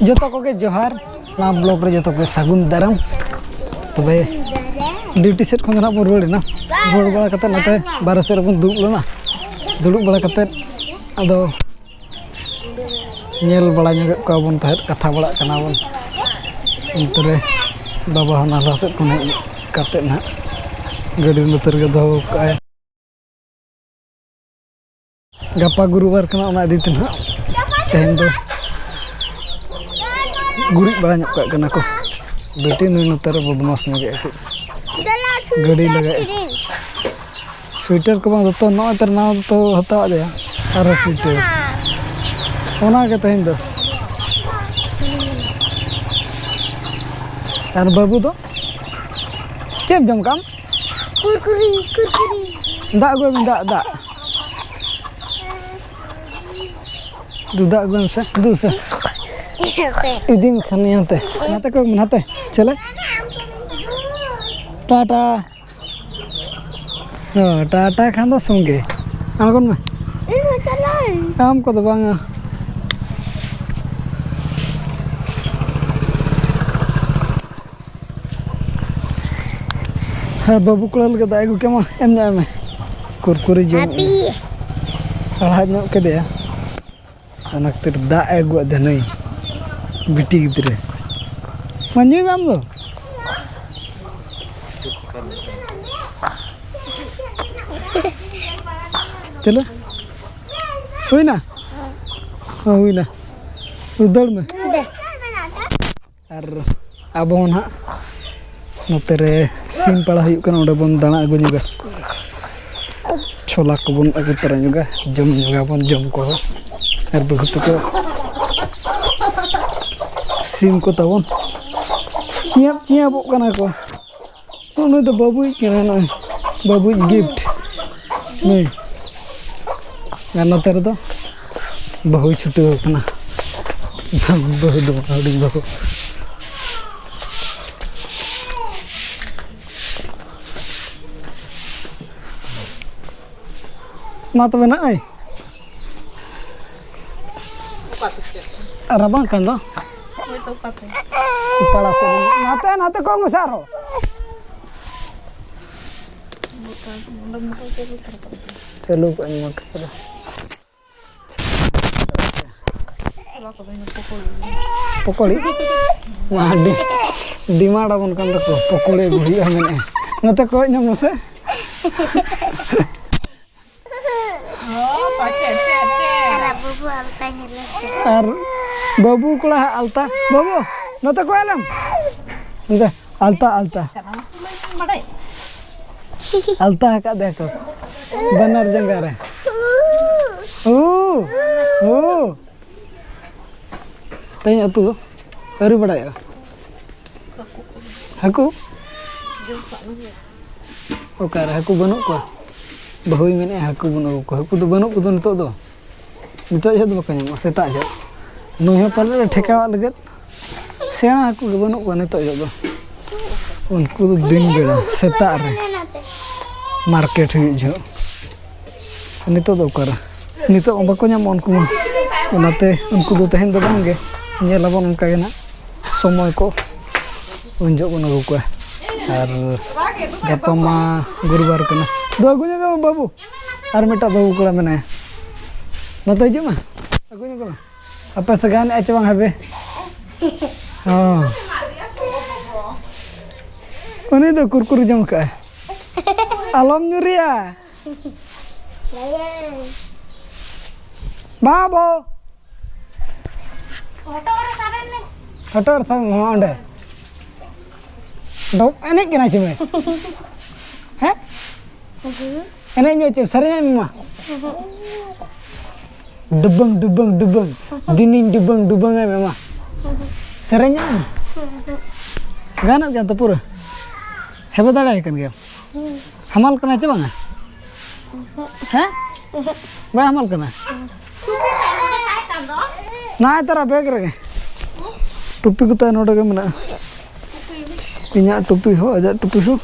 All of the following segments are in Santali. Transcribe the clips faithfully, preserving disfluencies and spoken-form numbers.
ᱡᱚᱛᱚ ᱠᱚᱜᱮ ᱡᱚᱦᱟᱨ, ᱱᱚᱣᱟ ᱵᱞᱚᱜ ᱨᱮ ᱡᱚᱛᱚ ᱠᱚᱜᱮ ᱥᱟᱹᱜᱩᱱ ᱫᱟᱨᱟᱢ᱾ ᱛᱚᱵᱮ ᱰᱤᱭᱩᱴᱤ ᱥᱮᱫ ᱠᱷᱚᱱ ᱫᱚ ᱱᱟᱦᱟᱜ ᱵᱚᱱ ᱨᱩᱣᱟᱹᱲ ᱮᱱᱟ᱾ ᱨᱩᱣᱟᱹᱲ ᱵᱟᱲᱟ ᱠᱟᱛᱮᱫ ᱱᱚᱛᱮ ᱵᱟᱨᱦᱮ ᱥᱮᱫ ᱨᱮᱵᱚᱱ ᱫᱩᱲᱩᱵ ᱞᱮᱱᱟ᱾ ᱫᱩᱲᱩᱵ ᱵᱟᱲᱟ ᱠᱟᱛᱮᱫ ᱟᱫᱚ ᱧᱮᱞ ᱵᱟᱲᱟ ᱧᱚᱜᱮᱫ ᱠᱚᱣᱟ ᱵᱚᱱ ᱛᱟᱦᱮᱸᱫ, ᱠᱟᱛᱷᱟ ᱵᱟᱲᱟᱜ ᱠᱟᱱᱟ ᱵᱚᱱ᱾ ᱚᱱᱛᱮ ᱨᱮ ᱵᱟᱵᱟ ᱦᱚᱸ ᱱᱟᱞᱦᱟ ᱥᱮᱫ ᱠᱷᱚᱱ ᱦᱮᱡ ᱠᱟᱛᱮᱫ ᱱᱟᱦᱟᱜ ᱜᱟᱹᱰᱤ ᱱᱚᱛᱮ ᱨᱮᱜᱮ ᱫᱚᱦᱚ ᱠᱟᱜᱼᱟᱭ᱾ ᱜᱟᱯᱟ ᱜᱩᱨᱩᱵᱟᱨ ᱠᱟᱱᱟ, ᱚᱱᱟ ᱤᱫᱤ ᱛᱮ ᱱᱟᱦᱟᱜ ᱛᱮᱦᱮᱧ ᱫᱚ ᱜᱩᱨᱤᱡ ᱵᱟᱲᱟ ᱧᱚᱜ ᱠᱟᱜ ᱠᱟᱱᱟ ᱠᱚ᱾ ᱵᱤᱴᱤ ᱱᱩᱭ ᱱᱚᱛᱮ ᱨᱮ ᱵᱚᱫᱢᱟᱥ ᱧᱚᱜᱮᱫᱼᱟ ᱠᱟᱹᱡ᱾ ᱜᱟᱹᱰᱤ ᱞᱟᱜᱟᱭ᱾ ᱥᱩᱭᱮᱴᱟᱨ ᱠᱚ ᱵᱟᱝ ᱫᱚᱛᱚ, ᱱᱚᱜᱼᱚᱭ ᱛᱚ ᱱᱟᱣᱟ ᱫᱚᱛᱚ ᱦᱟᱛᱟᱣᱟᱫ ᱞᱮᱭᱟ᱾ ᱟᱨᱦᱚᱸ ᱥᱩᱭᱮᱴᱟᱨ᱾ ᱚᱱᱟ ᱜᱮ ᱛᱮᱦᱮᱧ ᱫᱚ᱾ ᱟᱨ ᱵᱟᱹᱵᱩ ᱫᱚ ᱪᱮᱫ ᱡᱚᱢ ᱠᱟᱜ ᱟᱢ? ᱠᱩᱨᱠᱩᱨᱤ, ᱠᱩᱨᱠᱩᱨᱤ᱾ ᱫᱟᱜ ᱟᱹᱜᱩᱭ ᱢᱮ, ᱫᱟᱜ, ᱫᱟᱜ᱾ ᱫᱩ ᱫᱟᱜ ᱟᱹᱜᱩᱭ ᱢᱮᱥᱮ, ᱫᱩ ᱥᱮ᱾ ᱤᱫᱤ ᱢᱮ ᱠᱷᱟᱱ ᱱᱤᱭᱟᱹ ᱦᱟᱱᱛᱮ᱾ ᱱᱟᱛᱮ ᱠᱚ, ᱱᱟᱛᱮ᱾ ᱪᱮᱞᱮ? ᱴᱟᱴᱟ᱾ ᱦᱚᱸ, ᱴᱟᱴᱟ ᱠᱷᱟᱱ ᱫᱚ ᱥᱚᱸᱜᱮ᱾ ᱟᱬᱜᱚᱱ ᱢᱮ᱾ ᱤᱧ ᱦᱚᱸ ᱪᱟᱞᱟᱜ ᱟᱹᱧ᱾ ᱟᱢ ᱠᱚᱫᱚ ᱵᱟᱝᱟ᱾ ᱦᱮᱸ, ᱵᱟᱹᱵᱩ ᱠᱚᱲᱟ ᱞᱟᱹᱜᱤᱫ ᱫᱟᱜ ᱟᱹᱜᱩ ᱠᱮᱫ ᱢᱟ, ᱮᱢ ᱧᱚᱜ ᱟᱭ ᱢᱮ᱾ ᱠᱩᱨᱠᱩᱨᱤ ᱡᱚᱢ᱾ ᱦᱟᱯᱤ᱾ ᱦᱟᱲᱦᱟᱫ ᱧᱚᱜ ᱠᱮᱫᱮᱭᱟ᱾ ᱚᱱᱟ ᱠᱷᱟᱹᱛᱤᱨ ᱫᱟᱜ ᱮ ᱟᱹᱜᱩᱣᱟᱫ ᱫᱮᱭᱟ ᱱᱩᱭ ᱵᱤᱴᱤ ᱜᱤᱫᱽᱨᱟᱹ᱾ ᱢᱟ ᱧᱩᱭ ᱢᱮ ᱟᱢ ᱫᱚ᱾ ᱪᱚᱞᱚ᱾ ᱦᱩᱭᱱᱟ? ᱦᱚᱸ, ᱦᱩᱭᱱᱟ᱾ ᱫᱟᱹᱲ ᱢᱮ᱾ ᱟᱨ ᱟᱵᱚ ᱦᱚᱸ ᱱᱟᱦᱟᱜ ᱱᱚᱛᱮ ᱨᱮ ᱥᱤᱢ ᱯᱟᱲᱟ ᱦᱩᱭᱩᱜ ᱠᱟᱱᱟ, ᱚᱸᱰᱮ ᱵᱚᱱ ᱫᱟᱬᱟ ᱟᱹᱜᱩ ᱧᱚᱜᱟ᱾ ᱪᱷᱚᱞᱟ ᱠᱚᱵᱚᱱ ᱟᱹᱜᱩ ᱛᱚᱨᱟ ᱧᱚᱜᱟ, ᱡᱚᱢ ᱧᱚᱜᱟ ᱵᱚᱱ, ᱡᱚᱢ ᱠᱚ᱾ ᱟᱨ ᱵᱟᱹᱦᱩ ᱛᱟᱠᱚ ᱥᱤᱢ ᱠᱚ ᱛᱟᱵᱚᱱ ᱪᱤᱭᱟᱹᱵ ᱪᱤᱭᱟᱹᱵᱚᱜ ᱠᱟᱱᱟ ᱠᱚ᱾ ᱱᱩᱭ ᱫᱚ ᱵᱟᱹᱵᱩᱭᱤᱡ ᱠᱟᱱᱟᱭ, ᱱᱚᱜᱼᱚᱭ ᱵᱟᱹᱵᱩᱭᱤᱡ ᱜᱤᱯᱷᱴ ᱱᱩᱭ᱾ ᱟᱨ ᱱᱚᱛᱮ ᱨᱮᱫᱚ ᱵᱟᱹᱦᱩᱭ ᱪᱷᱩᱴᱟᱹᱣ ᱟᱠᱟᱱᱟ᱾ ᱵᱟᱹᱦᱩ ᱫᱚ ᱵᱟᱝ, ᱦᱩᱰᱤᱧ ᱵᱟᱹᱦᱩ᱾ ᱢᱟ ᱛᱚᱵᱮ ᱱᱚᱜᱼᱚᱭ ᱨᱟᱵᱟᱝ ᱠᱟᱱ ᱫᱚ᱾ ᱯᱟᱲᱟ ᱥᱮᱫ ᱨᱮ᱾ ᱱᱟᱛᱮ, ᱱᱟᱛᱮ ᱠᱚᱢ ᱢᱮᱥᱮ ᱟᱨᱦᱚᱸ᱾ ᱪᱟᱹᱞᱩ ᱠᱟᱜ ᱟᱹᱧ ᱢᱚᱴᱚᱨ ᱠᱚᱫᱚ᱾ ᱯᱚᱠᱚᱲᱤ? ᱢᱟ ᱟᱹᱰᱤ ᱰᱤᱢᱟᱱᱰ ᱟᱵᱚᱱ ᱠᱟᱱ ᱛᱟᱠᱚ, ᱯᱚᱠᱚᱲᱤ ᱟᱹᱜᱩ ᱦᱩᱭᱩᱜᱼᱟ ᱢᱮᱱᱮᱫᱼᱟ᱾ ᱱᱚᱛᱮ ᱠᱚᱭᱚᱜ ᱧᱚᱜ ᱢᱮᱥᱮ᱾ ᱟᱨ ᱵᱟᱹᱵᱩ ᱟᱞᱛᱟ ᱧᱮᱞ ᱥᱮ᱾ ᱟᱨ ᱵᱟᱹᱵᱩ ᱠᱚᱲᱟ ᱦᱟᱜ ᱟᱞᱛᱟ᱾ ᱵᱟᱹᱵᱩ, ᱱᱚᱛᱮ ᱠᱚᱭᱚᱜ ᱞᱮᱢ᱾ ᱱᱚᱛᱮ, ᱟᱞᱛᱟ, ᱟᱞᱛᱟ᱾ ᱟᱞᱛᱟ ᱟᱠᱟᱫ ᱫᱮᱭᱟ ᱠᱚ᱾ ᱵᱟᱱᱟᱨ ᱡᱟᱸᱜᱟ ᱨᱮ᱾ ᱳ, ᱳ᱾ ᱛᱮᱦᱮᱧ ᱩᱛᱩ ᱫᱚ ᱟᱹᱣᱨᱤ ᱵᱟᱲᱟᱭᱚᱜᱼᱟ᱾ ᱦᱟᱹᱠᱩ? ᱚᱠᱟᱨᱮ ᱦᱟᱹᱠᱩ ᱵᱟᱹᱱᱩᱜ ᱠᱚᱣᱟ? ᱵᱟᱹᱦᱩᱭ ᱢᱮᱱᱮᱫᱼᱟ ᱦᱟᱹᱠᱩ ᱵᱚᱱ ᱟᱹᱜᱩ ᱠᱚᱣᱟ᱾ ᱦᱟᱹᱠᱩ ᱫᱚ ᱵᱟᱹᱱᱩᱜ ᱠᱚᱫᱚ ᱱᱤᱛᱚᱜ ᱫᱚ᱾ ᱱᱤᱛᱚᱜ ᱡᱚᱦᱚᱜ ᱫᱚ ᱵᱟᱠᱚ ᱧᱟᱢᱚᱜᱼᱟ, ᱥᱮᱛᱟᱜ ᱡᱚᱦᱚᱜ᱾ ᱱᱩᱭ ᱦᱚᱸ ᱯᱟᱞᱮ ᱞᱮ ᱴᱷᱮᱠᱟᱣᱟᱜ ᱞᱟᱹᱜᱤᱫ᱾ ᱥᱮᱬᱟ ᱦᱟᱹᱠᱩ ᱜᱮ ᱵᱟᱹᱱᱩᱜ ᱠᱚᱣᱟ ᱱᱤᱛᱚᱜ ᱡᱚᱦᱚᱜ ᱫᱚ᱾ ᱩᱱᱠᱩ ᱫᱚ ᱫᱤᱱ ᱵᱮᱲᱟ ᱥᱮᱛᱟᱜ ᱨᱮ ᱢᱟᱨᱠᱮᱴ ᱦᱩᱭᱩᱜ ᱡᱚᱦᱚᱜ᱾ ᱱᱤᱛᱚᱜ ᱫᱚ ᱚᱠᱟᱨᱮ? ᱱᱤᱛᱚᱜ ᱢᱟ ᱵᱟᱠᱚ ᱧᱟᱢᱚᱜᱼᱟ ᱩᱱᱠᱩ ᱢᱟ᱾ ᱚᱱᱟᱛᱮ ᱩᱱᱠᱩ ᱫᱚ ᱛᱮᱦᱮᱧ ᱫᱚ ᱵᱟᱝ ᱜᱮ, ᱧᱮᱞ ᱟᱵᱚᱱ ᱚᱱᱠᱟ ᱜᱮ ᱱᱟᱜ ᱥᱚᱢᱚᱭ ᱠᱚ᱾ ᱩᱱ ᱡᱚᱦᱚᱜ ᱵᱚᱱ ᱟᱹᱜᱩ ᱠᱚᱣᱟ᱾ ᱟᱨ ᱜᱟᱯᱟ ᱢᱟ ᱜᱩᱨᱩᱵᱟᱨ ᱠᱟᱱᱟ᱾ ᱫᱚ ᱟᱹᱜᱩ ᱧᱚᱜ ᱢᱮ ᱵᱟᱹᱵᱩ᱾ ᱟᱨ ᱢᱤᱫᱴᱟᱝ ᱵᱟᱹᱵᱩ ᱠᱚᱲᱟ ᱢᱮᱱᱟᱭᱟ, ᱱᱚᱛᱮ ᱦᱤᱡᱩᱜ ᱢᱮ, ᱟᱹᱜᱩ ᱧᱚᱜ ᱢᱮ᱾ ᱟᱯᱮ ᱥᱟᱜᱟᱱ ᱮ ᱪᱮ ᱵᱟᱝ ᱦᱟᱵᱮ? ᱦᱚᱸ᱾ ᱩᱱᱤ ᱫᱚ ᱠᱩᱨᱠᱩᱨ ᱡᱚᱢ ᱠᱟᱜᱼᱟᱭ᱾ ᱟᱞᱚᱢ ᱧᱩᱨᱤᱭᱟ᱾ ᱵᱟᱵᱚ᱾ ᱦᱚᱴᱚᱜ ᱨᱮ ᱥᱟᱵ ᱢᱮ᱾ ᱦᱚᱸ, ᱚᱸᱰᱮ᱾ ᱰᱚ-, ᱮᱱᱮᱡ ᱠᱟᱱᱟᱭ ᱪᱮ ᱢᱮ? ᱦᱮᱸ? ᱮᱱᱮᱡ ᱧᱚᱜ ᱪᱮ, ᱥᱮᱨᱮᱧ ᱟᱭ ᱢᱮ ᱢᱟ᱾ ᱰᱩᱵᱟᱹᱝ, ᱰᱩᱵᱟᱹᱝ, ᱰᱩᱵᱟᱹᱝ᱾ ᱫᱤᱱᱤᱧ ᱰᱩᱵᱟᱹᱝ, ᱰᱩᱵᱟᱹᱝ ᱟᱭ ᱢᱮ ᱢᱟ᱾ ᱥᱮᱨᱮᱧ ᱟᱭ ᱢᱮ᱾ ᱜᱟᱱᱚᱜ ᱜᱮᱭᱟ ᱛᱚ ᱯᱩᱨᱟᱹ? ᱦᱮᱵᱮ ᱫᱟᱲᱮᱭᱟᱭ ᱠᱟᱱ ᱜᱮᱭᱟᱢ? ᱦᱟᱢᱟᱞ ᱠᱟᱱᱟᱭ ᱪᱮ ᱵᱟᱝᱟ? ᱦᱮᱸ? ᱵᱟᱭ ᱦᱟᱢᱟᱞ ᱠᱟᱱᱟ? ᱱᱟᱭ ᱛᱟᱨᱟ ᱵᱮᱜᱽ ᱨᱮᱜᱮ᱾ ᱴᱩᱯᱤ ᱠᱚ ᱛᱟᱭ ᱱᱚᱰᱮ ᱜᱮ ᱢᱮᱱᱟᱜᱼᱟ᱾ ᱤᱧᱟᱹᱜ ᱴᱩᱯᱤ ᱦᱚᱸ, ᱟᱡᱟᱜ ᱴᱩᱯᱤ ᱦᱚᱸ᱾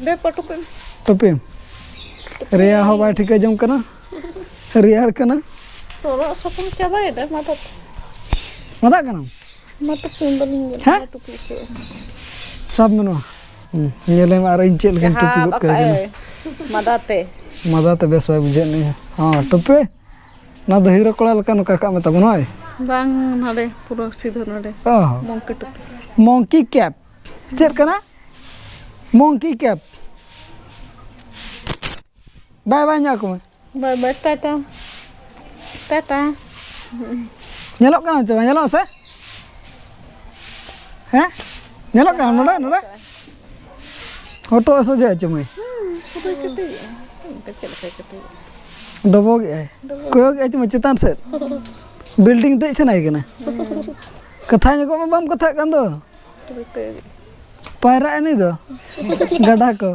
ᱵᱮ ᱯᱟᱹᱴᱩ ᱯᱮ᱾ ᱴᱩᱯᱤ᱾ ᱨᱮᱭᱟᱲ ᱦᱚᱸ ᱵᱟᱭ ᱴᱷᱤᱠᱟᱹ ᱡᱚᱝ ᱠᱟᱱᱟ᱾ ᱨᱮᱭᱟᱲ ᱠᱟᱱᱟ᱾ ᱥᱚᱨᱚᱜ ᱥᱚᱯᱚᱝ ᱪᱟᱵᱟᱭᱮᱫᱟ, ᱢᱟᱫᱟ᱾ ᱢᱟᱫᱟᱜ ᱠᱟᱱᱟᱢ? ᱢᱟ ᱛᱩᱯᱩ ᱵᱟᱹᱞᱤᱧ ᱧᱮᱞ ᱦᱮᱸ? ᱠᱟᱫᱟ, ᱛᱩᱯᱩ ᱦᱚᱪᱚᱭᱮᱫ᱾ ᱥᱟᱵ ᱢᱮ ᱱᱚᱣᱟ᱾ ᱦᱩᱸ, ᱧᱮᱞᱮᱢ ᱟᱨ ᱤᱧ ᱪᱮᱫ ᱞᱮᱠᱟᱧ ᱴᱩᱯᱤ ᱡᱟᱦᱟᱸ ᱜᱚᱫ ᱠᱟᱜ ᱠᱟᱱᱟ᱾ ᱢᱟᱫᱟᱛᱮ᱾ ᱢᱟᱫᱟᱛᱮ ᱵᱮᱥ ᱵᱟᱭ ᱵᱩᱡᱷᱟᱹᱣ ᱱᱤᱭᱟᱹ᱾ ᱦᱚᱸ, ᱴᱩᱯᱤ? ᱱᱚᱣᱟ ᱫᱚ ᱦᱤᱨᱳ ᱠᱚᱲᱟ ᱞᱮᱠᱟ ᱱᱚᱝᱠᱟ ᱠᱟᱜ ᱢᱮ ᱛᱟᱵᱚᱱ, ᱦᱳᱭ? ᱵᱟᱝ, ᱱᱚᱰᱮ ᱯᱩᱨᱟᱹ ᱥᱤᱫᱷᱟᱹ ᱱᱚᱰᱮ᱾ ᱚ᱾ ᱢᱚᱝᱠᱤ ᱴᱩᱯᱤ᱾ ᱢᱚᱝᱠᱤ ᱠᱮᱯ᱾ ᱪᱮᱫ ᱠᱟᱱᱟ? ᱢᱚᱝᱠᱤ ᱠᱮᱯ᱾ ᱵᱟᱭ, ᱵᱟᱭ ᱧᱟᱢ ᱠᱚᱢᱟ᱾ ᱵᱟᱭ, ᱵᱟᱭ, ᱴᱟᱴᱟ᱾ ᱴᱟᱴᱟ᱾ ᱧᱮᱞᱚᱜ ᱠᱟᱱᱟ ᱪᱮ ᱵᱟᱝ? ᱧᱮᱞᱚᱜ ᱥᱮ? ᱦᱮᱸ? ᱧᱮᱞᱚᱜ ᱠᱟᱱᱟ ᱱᱚᱰᱮ, ᱱᱚᱰᱮ? ᱦᱚᱴᱚᱜ ᱮ ᱥᱚᱡᱷᱮ ᱦᱚᱪᱚ ᱢᱟᱹᱭ᱾ ᱦᱩᱸ, ᱯᱩᱨᱟᱹ ᱠᱟᱹᱴᱤᱡ᱾ ᱚᱱᱠᱟ ᱪᱮᱫ ᱞᱮᱠᱟᱭ ᱠᱟᱹᱴᱤᱡ? ᱰᱚᱵᱚᱜᱮᱜᱼᱟᱭ᱾ ᱰᱚᱵᱚᱜ᱾ ᱠᱚᱭᱚᱜᱮᱜᱼᱟᱭ ᱪᱮ ᱢᱟᱹᱭ ᱪᱮᱛᱟᱱ ᱥᱮᱫ? ᱵᱤᱞᱰᱤᱝ ᱫᱮᱡ ᱥᱟᱱᱟᱭᱮ ᱠᱟᱱᱟ᱾ ᱦᱩᱸ᱾ ᱠᱟᱛᱷᱟ ᱧᱚᱜᱚᱜ ᱢᱟ ᱵᱟᱢ ᱠᱟᱛᱷᱟᱜ ᱠᱟᱱ ᱫᱚ᱾ ᱯᱟᱭᱨᱟᱜ ᱮ ᱱᱩᱭ ᱫᱚ᱾ ᱜᱟᱰᱟ ᱠᱚ᱾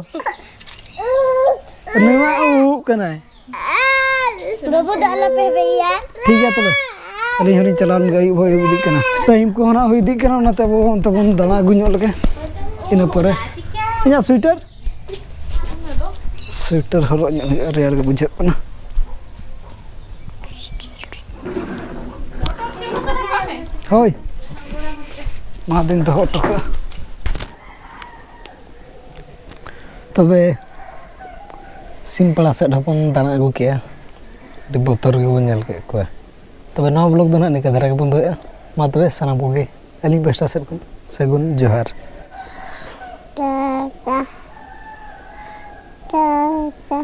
ᱱᱩᱭ ᱢᱟ ᱩᱵ ᱠᱟᱱᱟᱭ᱾ ᱵᱟᱹᱵᱩ ᱫᱚ ᱟᱞᱚᱯᱮ ᱵᱮᱭᱟ᱾ ᱴᱷᱤᱠ ᱜᱮᱭᱟ ᱛᱚᱵᱮ᱾ ᱟᱹᱞᱤᱧ ᱦᱚᱸᱞᱤᱧ ᱪᱟᱞᱟᱣ ᱞᱮᱱ ᱜᱮ, ᱟᱹᱭᱩᱵ ᱦᱚᱸ ᱟᱹᱭᱩᱵ ᱤᱫᱤᱜ ᱠᱟᱱᱟ᱾ ᱴᱟᱭᱤᱢ ᱠᱚᱦᱚᱸ ᱱᱟᱜ ᱦᱩᱭ ᱤᱫᱤᱜ ᱠᱟᱱᱟ, ᱚᱱᱟᱛᱮ ᱟᱵᱚ ᱚᱱᱛᱮ ᱵᱚᱱ ᱫᱟᱬᱟ ᱟᱹᱜᱩ ᱧᱚᱜ ᱞᱮᱜᱮ᱾ ᱤᱱᱟᱹ ᱯᱚᱨᱮ ᱤᱧᱟᱹᱜ ᱥᱩᱭᱮᱴᱟᱨ, ᱥᱩᱭᱮᱴᱟᱨ ᱦᱚᱨᱚᱜ ᱧᱚᱜ ᱦᱩᱭᱩᱜᱼᱟ, ᱨᱮᱭᱟᱲ ᱜᱮ ᱵᱩᱡᱷᱟᱹᱜ ᱠᱟᱱᱟ᱾ ᱦᱳᱭ, ᱢᱟ ᱫᱩᱧ ᱫᱚᱦᱚ ᱦᱚᱴᱚ ᱠᱟᱜᱼᱟ᱾ ᱛᱚᱵᱮ ᱥᱤᱢᱯᱟᱲᱟ ᱥᱮᱫ ᱦᱚᱸᱵᱚᱱ ᱫᱟᱬᱟ ᱟᱹᱜᱩ ᱠᱮᱜᱼᱟ, ᱟᱹᱰᱤ ᱵᱚᱛᱚᱨ ᱜᱮᱵᱚᱱ ᱧᱮᱞ ᱠᱮᱫ ᱠᱚᱣᱟ᱾ ᱛᱚᱵᱮ ᱱᱚᱣᱟ ᱵᱞᱚᱜ ᱫᱚ ᱱᱟᱦᱟᱜ ᱱᱤᱝᱠᱟ ᱫᱷᱟᱨᱟ ᱜᱮᱵᱚᱱ ᱫᱚᱦᱚᱭᱟ᱾ ᱢᱟ ᱛᱚᱵᱮ ᱥᱟᱱᱟᱢ ᱠᱚᱜᱮ ᱟᱹᱞᱤᱧ ᱯᱟᱥᱴᱟ ᱥᱮᱫ ᱠᱷᱚᱱ ᱥᱟᱹᱜᱩᱱ ᱡᱚᱦᱟᱨ᱾ ᱴᱟᱴᱟ, ᱴᱟᱴᱟ᱾